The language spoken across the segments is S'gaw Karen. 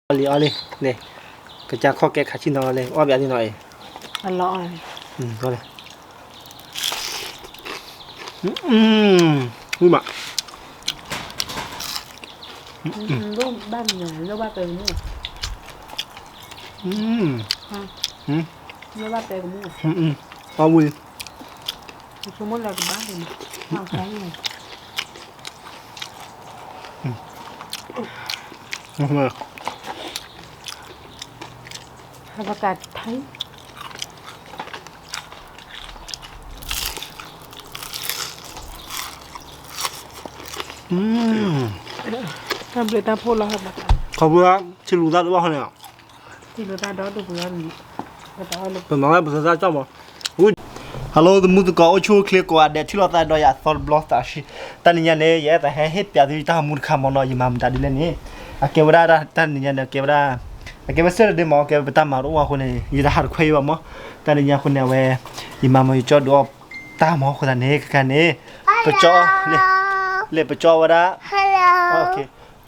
အီၣ်လံ အီၣ်လံန့ၣ်, ကစၢ်ခီၣ်ကဲခးဆံၣ်နီၤလီၤလံ အီၣ်ဘၣ်သ့ၣ်နီၤအံၤ, အလီၤအီၣ်လံ, အီၣ်လံ, ဝံၤမး, ဘၣ်မနုၤ လိၣ်ဘၣ်ပဲကမူၣ်, လိၣ်ဘၣ်ပဲကမူၣ်, အီၣ်ဝံၤ ဆိကမိၣ်လၢကဘၣ်န့ၣ်, ဟးဘၣ်ကးထံ, တၢ်ဘျုးတၢ်ဖှိၣ်လီၤ, ဟးဘၣ်ကး, ခီဖျိ ထံလူၤသၣ်တဘၣ်ဃီန့ၣ်, ထံလူၤသၣ်ဒီဒူၣ်ပူၤလီၤ, ပမၤဝဲ ပသဲသၣ်ကၠီၣ်မး, Hello သမူသကိး အိၣ်ဆူၣ်အိၣ်ချ့ကိးဂၤဒဲး ထံၣ်လိာ်သးဒီးယၤအသီတဘျီသးဆံး, တၢ်နံၤညါန့ၣ် ယအဲၣ်သးဟဲဟ့ၣ်ပၠးသုတၢ်ဂီၤမူတခါမ့ၢ်နီၤ, ယမၤမတၤဒ်လဲၣ်န့ၣ်, အကဲဝဲဒၣ် တၢ်နံၤညါန့ၣ် ကဲဝဲဒၣ်, အကဲဝဲ Saturday မး ကဲဝဲပတၢ်မၤတအိၣ်အဃိန့ၣ် ယတၢ်ဟးတခွဲအံၤဘၣ်မး, တၢ်နံၤညါအဃိန့ၣ် အဝဲ ယမၤမး ယကၠီဒုးအီၣ်တၢ်မးအဃိသတးန့ၣ် ခဲခါန့ၣ် ပကၠီ လၢပကၠီဝဲဒၣ်,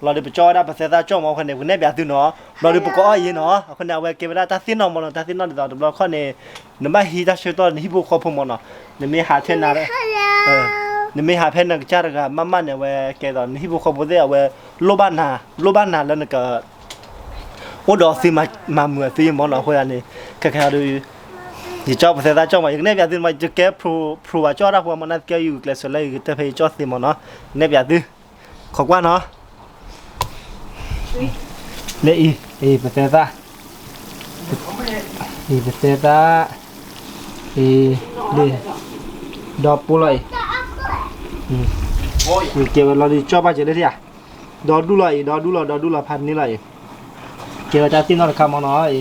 လီၤဒီးပကၠီဝဲဒၣ်ပသဲသၣ်ကၠီၣ်မးအဃိန့ၣ် ပကနဲၣ်ပၠးသုနီၤ, ဘျီဒီးပကအီၣ်အံၤနီၤ, အဃိန့ၣ် အဝဲကဲဝဲဒၣ်တၢ်သ့ၣ်နီၣ်မးနီၤ, တၢ်သ့ၣ်နီၣ်ဒ်သိးတဘျီခီၣ်န့ၣ် နဘၣ်ဟံးတၢ်ဆၢကတီၢ်နဟံၣ်ဖိဃီဖိမးနီၤ, နမ့ၢ်ဟးထဲနၤ, နမ့ၢ်ဟးဖဲနကစၢ်တဂၤမးမးန့ၣ် အဝဲကဲသိး နဟံၣ်ဖိဃီဖိသ့ၣ် အဝဲ လိၣ်ဘၣ်နၤ, လိၣ်ဘၣ်နၤလၢနက အိၣ်ဒီးသုမၤမုာ်အသုယမ့ၢ်နီၤ, အဃိသတးန့ၣ် ခဲခဲအံၤဒီး ယကၠီပသဲသၣ်ကၠီၣ်မး, ယကနဲၣ်ပၠးသုမး, ယကဲ pro ပှၤကၠီၣ်တၢ်ဖိမး နာ်သက့ ယကကျဲးစၢးလၢယကတၢၢ်ဖဲယကၠီၣ်သ့မးနီၤ, ကနဲၣ်ပၠးသု, ခိးကွၢ်နီၤ, လၢအံၤ အံၤပသဲသၣ်, အံၤပသဲသၣ်, အံၤ လၢ ဒီပိလီၤအံၤ, ယကဲဝဲလီၤဒုးကၠီၣ်ဘၣ်စၢၤလၢထံဧါ ဒီဒူၣ်လီၤအံၤ, ဒီဒူၣ်လီၤ ဒီဒူၣ်လီၤ ဖးန့ၢ်လီၤအံၤ, ကဲဝဲတၢ်သ့ၣ်နီၣ်တခါမးနီၤအံၤ,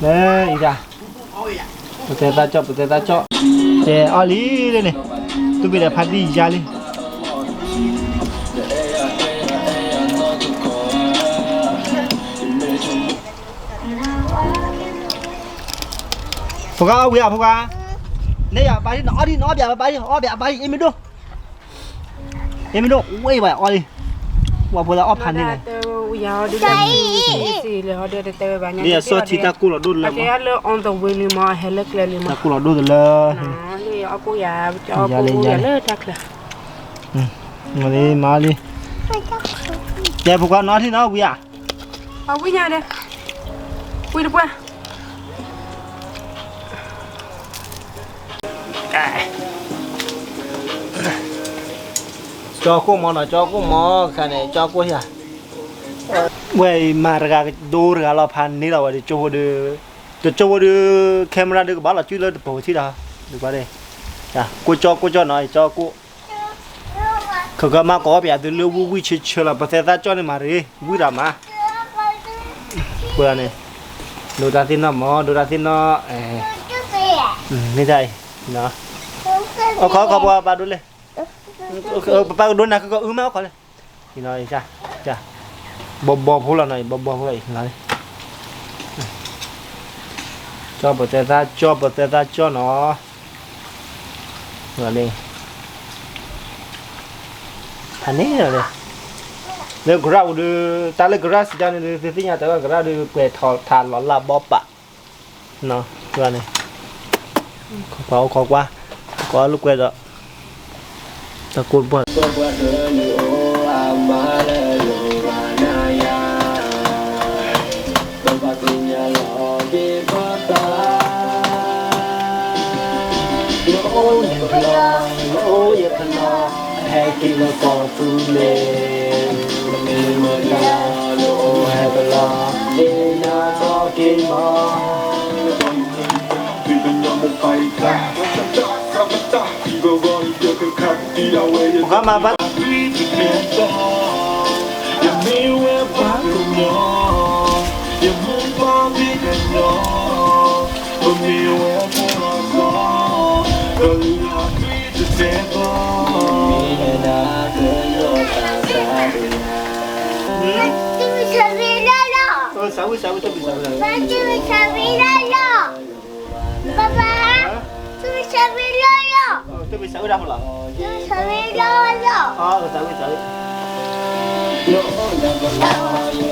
လၢအံၤတၢ်, ပသဲသၣ်ကၠီၣ် ပသဲသၣ်ကၠီၣ်, ကဲအီၣ်လံလၢန့ၣ်, တူၢ်ဘ့ၣ်ဒီးဖးဒံၣ်ယါလံ, ဖိခွါအီၣ်ဝံၤဧါ ဖိခွါ, န့ၣ်ယၤပၢ်ဒ်နအီၣ်ဒ်နအီၣ်ဘၣ်ပၢ်ဒ် အီၣ်ဘၣ်အပၢ်ဒ် အ့မ့ၢ်ဒိၣ် အ့မ့ၢ်ဒိၣ် ဝဲအံၤဘၣ်အီၣ်လံ, ဝဲဖိလၢအီၣ်ဖးန့ၢ်လဲၣ်, လၢအစီထံတၢ်ကိၢ်လီၤဒိၣ်တလၢမး, တၢ်ကိၢ်လီၤဒိၣ်တလၢ, မၤလံ, ကဲဖိခွါနီၢ်ထံနီၢ်ဝံၤဧါ, ဝံၤညါဒီး, ဝံၤတပှၢ် ကၠီကိၣ်မးနီၤ ကၠီကိၣ်မး ခါန့ၣ် ကၠီကိၣ်ယၤ, ဝဲအံၤမၤတဂၤကဒိတဂၤလီၤ ဖးန့ၢ်လီၤဝဲ တကၠိဖိဒီး, တကၠိဖိဒီး camera ဒီးကဘၣ်လီၤစုလၢတပိၤထံလီၤ, ကိၣ်ကၠီ ကိၣ်ကၠီနီၤ ကၠီကိၣ်, ခဲကမၤကိးပၠးသုလၢဝံၣ်ဝံၣ်ဆၢဆၢလီၤ ပသဲသၣ်ကၠီၣ်န့ၣ်မၤတဂ့ၤ ဝံၣ်ရၤမး, ပှၤန့ၣ်, ဒိတၢ်သ့ၣ်နီၣ်မး ဒိတၢ်သ့ၣ်နီၣ်, မ့ၢ်တၢ်အံၤ, အခီခီပှၤပာ်ဒိလဲၣ်, ပပာ်ကဒိနၤ ကကအုမးအခီလဲၣ်, ဘီဘီဖိလီၤနီၤ ဘီဘီဖိလီၤအံၤ, ကၠီၣ်ပသဲသၣ်ကၠီၣ် ပသဲသၣ်ကၠီၣ်နီၤ, ဖးန့ၢ်လီၤလံ, လၢကရၢ်ပူၤဒီး တၢ်လၢကရၢ်စံးတၢ်န့ၣ်ဒီး သုသ့ၣ်ညါတၢ်လၢကရၢ်ဒီး ပှဲၤထီၣ်ထးလီၤလၢဘီပာ်, န့ၣ်, ပှၤအိၣ်ခိးကွၢ်, ကိးလိာ်ကွဲဒီး, တၢ်ကိၢ်ပှၢ် ပကမၤဘၣ် သးဝံၣ် သးဝံၣ် တဘံၣ်သးဝံၣ်လီၤ, ပၢ်ပၢ်, တဘံၣ်သးဝံၣ်တၢ်ဖိလီၤ, သးဝံၣ် သးဝံၣ်, လီၤတဲတပူၤ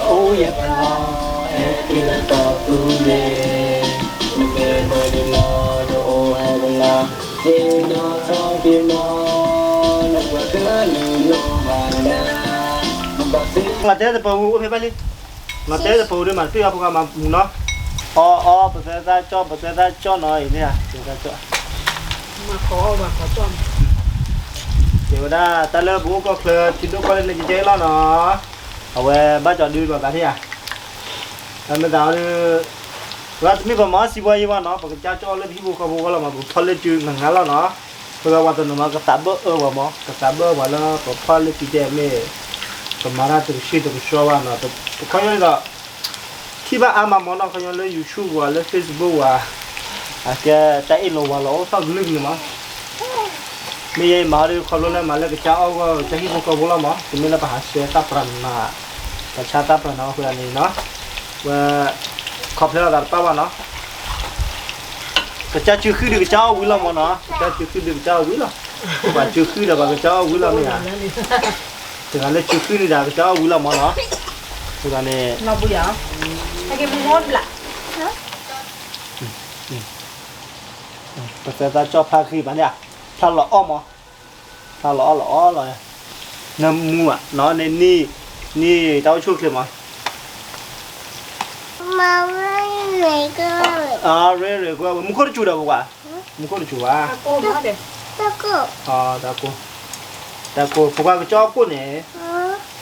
အိၣ်ဖဲဘၣ်လံ, လီၤတဲတပူၤဒ်မး တပ့ၢ်အီဖိခွါမၤမူနီၤ, အီအီ ပသဲသၣ်ကၠီၣ် ပသဲသၣ်ကၠီၣ်နီၤ အံၤန့ၣ်ဧါ ပသဲသၣ်ကၠီၣ် မၤခီအီၣ်မၤခီကၠီၣ်န့ၣ်, ယဝဲဒၣ်တၢ်လၢပအိၣ်ကီၢ်ချၢထံဒိၣ်ကီၢ်လဲၢ်န့ၣ် ကကဲလီၤနီၤ, အဝဲဘၣ်ကၠီဒုးဘၣ်သးန့ၣ်ဧါ, အမ့ၢ်သးအီၤဒုး ဝဲတမ့ၢ်ပမၤအီၣ်စံးဘှီယံဘၣ်နီၤ, ပကစၢ်ကၠီၣ်အီၣ်လၢပဟံၣ်ဖိဃီဖိအဂီၢ်လီၤမး, ပကဖီၣ်လၢစုငါငါလီၤနီၤ, ပဝဲပှၤတနီၤနီၤ ကသးဘၢအၢပှၤမး, ကသးဘၢအၢပှၤလၢပဖီၣ်လၢစုတဲမ့ၢ် ပမၤတၢ်တကဆှံတကဆှီဘၣ်နီၤ, ပခီညီန့ၣ်ဒီး ထံၣ်ဘၣ်အါမးမးနီၤ, ခီညီလၢ YouTube ဝဲ လၢ Facebook ဝဲ, အကဲတၢ်အ့ၣ်လိာ်ဝဲလီၤအိၣ်ထီၣ်ကလုာ်ကလုာ်မး, မ့ၢ်ယဲအံၤမၤအီၤဒုးခီဖျိလၢမၤလၢကစၢ်အီၣ်ဂီၢ် ကစၢ်ဟံၣ်ဖိဃီဖိလီၤမး, တမ့ၢ်လၢပဟးဆှဲတၢ်ပြးနး, ပဆါတၢ်ပြးနးအဃိသတးန့ၣ်နီၤ, ဝဲ ခီဖျိလီၤသးတပၣ်ဘၣ်နီၤ, ကစၢ်စုဃုာ်ဒုးကစၢ်အီၣ်ဝံၤလီၤမးနီၤ, ကစၢ်စုဃုာ်ဒုးကစၢ်အီၣ်ဝံၤလီၤ, ပှၤစုဃုာ်ဒီးပှၤကစၢ်အီၣ်ဝံၤလီၤမ့ၢ်ဧါ, တဂၤလၢစုဃုာ်န့ၣ်ဒီးကစၢ်အီၣ်ဝံၤလီၤမးနီၤ, အဃိသတးန့ၣ် ပသဲသၣ်ကၠီၣ်ဖျါဃံဘၣ်န့ၣ်, ဖျါလီၤအီၣ်မး, ဖျါလီၤအီၣ်လီၤအီၣ်လီၤ, နမူဘၣ်နီၤန့ၣ်, နံၣ်တၢ်အိၣ်ဆူၣ်ချ့မး, မၤဝဲန့ၣ်က, အရ့ရ့ကွၢ်ဝဲ မူခိၣ်တစူၤဒီးပကွၢ်, မူခိၣ်တစူၤဘၣ်, တၢ်ကိၢ်, တၢ်ကိၢ်, ဖိခွါကစၢ်အီၣ်ကိၣ်န့ၣ်,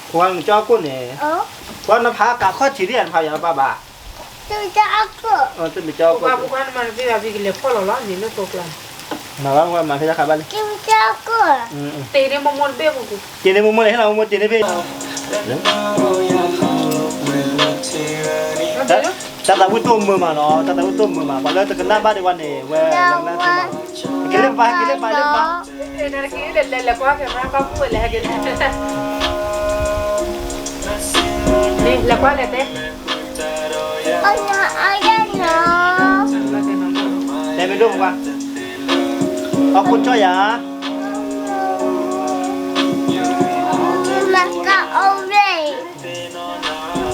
ဖိခွါကစၢ်အီၣ်ကိၣ်န့ၣ်, ဖိခွါနဖးကးခီၣ်ထံးဒ်ယၤ နဖးယၤတပၣ်ဘၣ် တမ့ၢ်ကၠီအီၣ်ကိၣ်, တမ့ၢ်ကၠီအီၣ်ကိၣ်, မၤဘၣ်ဝဲမၤဖဲတၢ်ခးဘၣ်လံ, တမ့ၢ်ကၠီအီၣ်ကိၣ်, တ့န့ၢ်မိၢ်မိၢ်တဘ့ၣ်ပူၤ, တ့န့ၢ်မိၢ်မိၢ်န့ၣ် ဟဲလီၤမိၢ်မိၢ်တ့န့ၢ်ဖဲ, တၢ်သးဝံၣ်တိၢ်မုာ်မးနီၤ, တၢ်သးဝံၣ်တိၢ်မုာ်မး, ပှၤလၢတကနၣ်ဘၣ်ဒံးဝဲန့ၣ် ဝဲလၢကနၣ်သ့မး, ဟဲက့ၤလၢပပၢ် ဟဲက့ၤလၢပပၢ် ဟဲလၢပပၢ်, လဲၤကွၢ်လဲၤတဲ, တဲမ့ၢ်ဒိၣ်ပှၤ, အီၣ်ကိၣ်ကၠီၣ်ယၤ, အီၣ်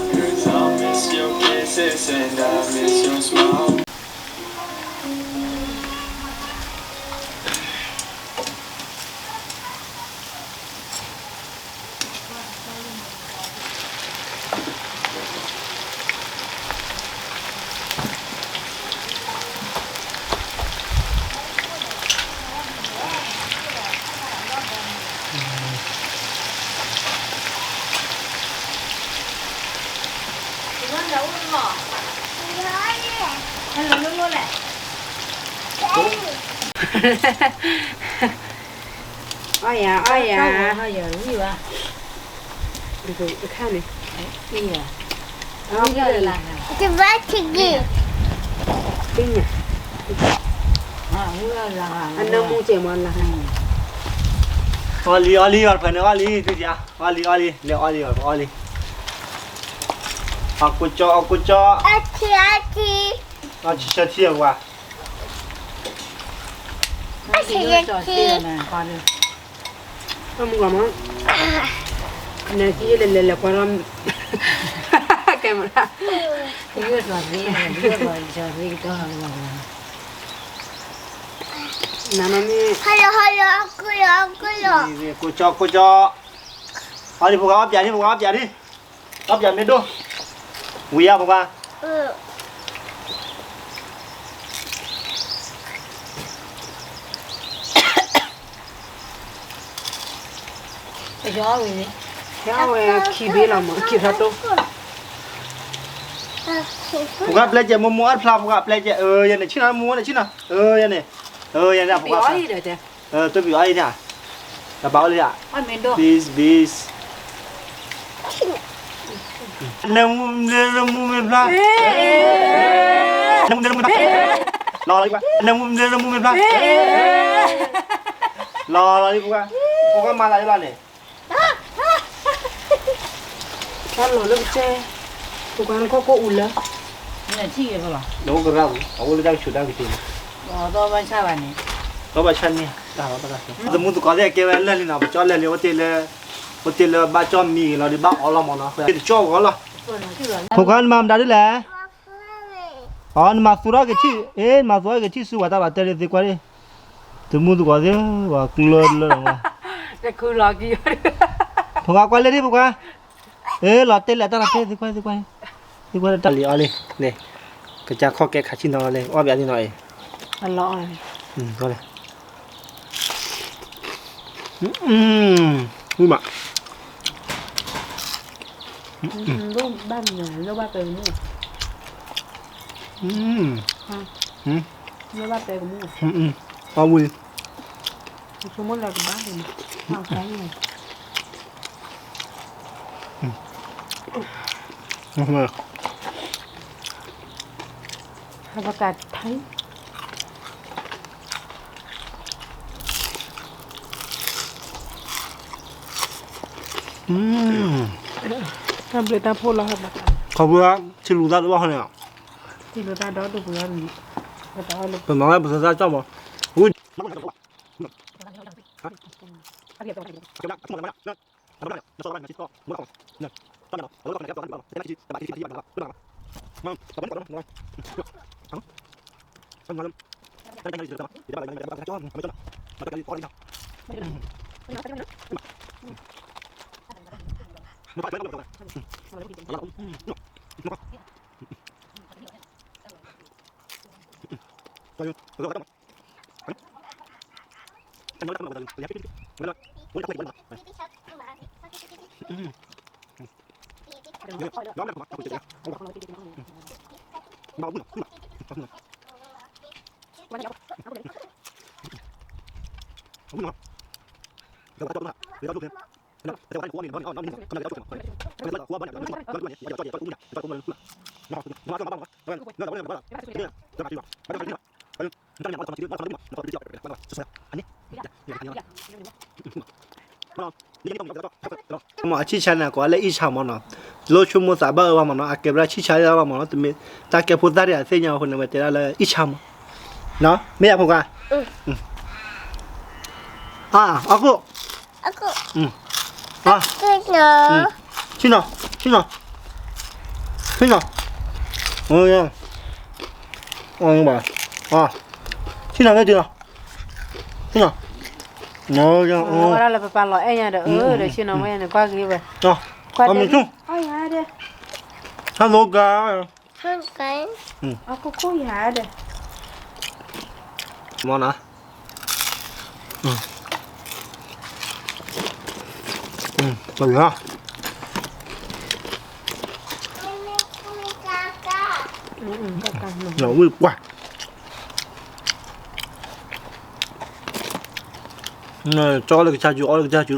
ယၤ အီၣ်ယၤ, တခါန့ၣ်, တဘၣ်ထံၣ်က့ၤ, သ့ၣ်ညါ, အနၢမူကဲမီၤလၢ်, အီၣ်လံ အီၣ်လံ ယွၤတဖျၢၣ်န့ၣ် အီၣ်လံ သုစ့ၢ်, အီၣ်လံ အီၣ်လံ လဲၤအီၣ်လံ ယွၤတဖျၢၣ်အီၣ်လံ, အီၣ်ကိၣ်ကၠီၣ် အီၣ်ကိၣ်ကၠီၣ်, အီၣ်ဆံၣ်ဆံၣ်ထံအပှၤ အမူကမ, နကလဲၤလဲၤကွၢ်ထီၣ်, camera, နမ့ၢ်, ကိၣ်ကၠီၣ် ကိၣ်ကၠီၣ်, အီၣ်လံ ဖိခွါ အီၣ်ပျးန့ၣ် ဖိခွါ အီၣ်ပျးန့ၣ်, အီၣ်ပျးမ့ၢ်ဒိၣ်, ဝံၤယါ ဖိခွါ အဝဲခံဘ့ၣ်လီၤမး ခံဖျါတိၢ်, ဖိခွါပျဲကဲမိၢ်မိၢ်အီၣ်တဖျါ ဖိခွါပျဲကဲ, အၢ ယဲန့ၣ် ဆ့ၣ်နီၤ မိၢ်မိၢ်န့ၣ် ဆ့ၣ်နီၤ အၢ ယဲန့ၣ်, အၢ ယဲန့ၣ် ဖိခွါ, တိၢ်ဘံၣ်အီၣ်အံၤန့ၣ်, တဘၣ်အီၣ်လံဧါ, ဘံၣ်ဘံၣ် နမူနမူမ့ၢ်ဖျါ, နမူနမူမ့ၢ်ဖျါ, နမူနမူမ့ၢ်ဖျါ, လီၤလီၤလံ ဖိခွါ, ဖိခွါမၤသးဒ်လဲၣ်န့ၣ်, တၢ်လီၤလၢကစၢၢ်, ဖိခွါနခီၣ်ခိၣ်အူလၢ, နအိၣ်ကရၢပူၤ အအိၣ်လၢတၢ်ကဆူးတၢ်ကဆူးန့ၣ်, ဒီးဘၣ်ဆၣ်န့ၣ်, သမူသကိးသ့ၣ်အကဲဝဲလၢာ်လံနီၤ ပကၠီလၢာ်လံ အဝဲတ့လၢ ပတဲလၢဘၣ်ကၠီၣ်မံၤလီၤဒီးဘၣ်အီလီၤမ့ၢ်နီၤ, တကၠီၣ်ဂီၤလီၤ. ဖိခွါနမၤမတၤဒ်လဲၣ်. အီ နမၤသူထီၣ်က့ၤထံၣ်, အ့ နမၤသူထီၣ်က့ၤထံၣ်ဆူဝဲတၢ်လီၤတဲာ်လံ သံကွၢ်ဒ်, သုမုၢ်သကိးသ့ၣ်, ပှၤကျၢလၢလီၤမး, ဖိခွါကွၢ်လၢဒ်ဖိခွါ, အ့ လီၤတဲာ်လံတၢ်လီၤတဲာ် သံကွၢ် သံကွၢ်, သံကွၢ်တၢ်လံအီၤလံ, န့ၣ်, ကစၢ်ခီၣ်ကဲခးဆံၣ်နီၤလီၤလံ အီၣ်ဘၣ်သ့ၣ်နီၤအံၤ, အလီၤအီၤလံ, ဝံၤမး, ဘၣ်မနုၤ လိၣ်ဘၣ်ပဲကမူၣ်, လိၣ်ဘၣ်ပဲကမူၣ်, အဝံၤ, ဆိကမိၣ်လၢကဘၣ်န့ၣ်, ဟဲပကးထံ တၢ်ဘျုးတၢ်ဖှိၣ်လီၤ, ခီဖျိထံလူၤသၣ်တဘၣ်ဃီန့ၣ်, ထံလူၤသၣ်ဒီဒိၣ်ပူၤလီၤ, ပမၤဝဲပသးသၣ်ကၠီၣ်မး, ဝံၤ မ့ၢ်အဆံၣ်ဆါန့ၣ် ကိးလၢအံၣ်ဆါမ့ၢ်နီၤ, လိၣ်ဆိကမိၣ်သးဘၣ်အၢဘၣ်မ့ၢ်နီၤ, အကဲဘျုးဆံၣ်ဆါဒၣ်ဘၣ်မ့ၢ်နီၤ, တမ့ၢ်တၢ်ကဲဖိသၣ်တဂၤသ့ၣ်ညါအဃိန့ၣ် ဝဲတဲဒၣ်လၢအံၣ်ဆါမ့ၢ်, မ့ၢ်ယဖိခွါ, အါ, အီၣ်ခိၣ်, ဆံၣ်နီၤ, ဆံၣ်နီၤ, ဆံၣ်နီၤ, ဆံၣ်နီၤ, ဆံၣ်နီၤ, ဝဲဒၣ်လၢပပာ်လီၤအဲၣ်ညါဒီး အၢ ဒီးဆ့ၣ်နီၤဝဲန့ၣ် ကွၢ်က့ၤဝဲ, ကွၢ်က့ၤ, ဟဲလိကါ, မ့ၢ်နီၤ, ဝံၤကွၢ် ကၠီလၢကစၢ်စု အီလၢကစၢ်စုလီၤ. ပကၢ်ထီၣ်ဝဲ ပကၢ်ထီၣ်,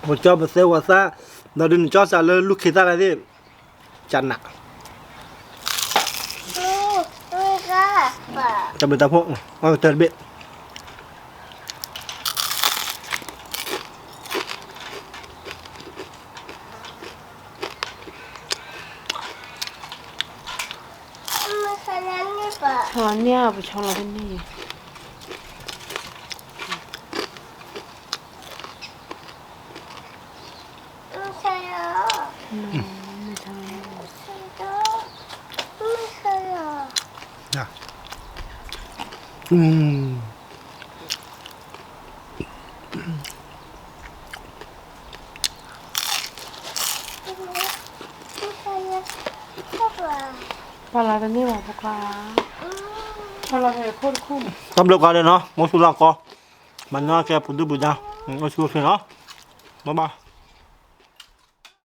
ပကၠီပသဲဝဲသၣ်, ဒီးဒုးနကၠီစးလၢလူၢ်ခ့သၣ်လၢသ့ၣ်, ကနး, တၢ်ဘျုးတၢ်ဖှိၣ်, အီၣ်ကတၢၢ်တဘ့ၣ်. ဆီလီၤန့ၢ် ပဆီလီၤတန့ၢ်, ပှၤလီၤတန့ၢ်ဘၣ်ဖိခွါ, ပှၤလီၤဟဲခိၣ်တခိၣ်န့ၣ်, တၢ်ဘျုးကိးဂၤဒဲးနီၤ, မုၢ်ဆူၣ်လၢကီ, မၤနၢၤကဲပူၤဒုပူၤဒါ, အိၣ်ဆူၣ်အိၣ်ချ့နီၤ, bye bye.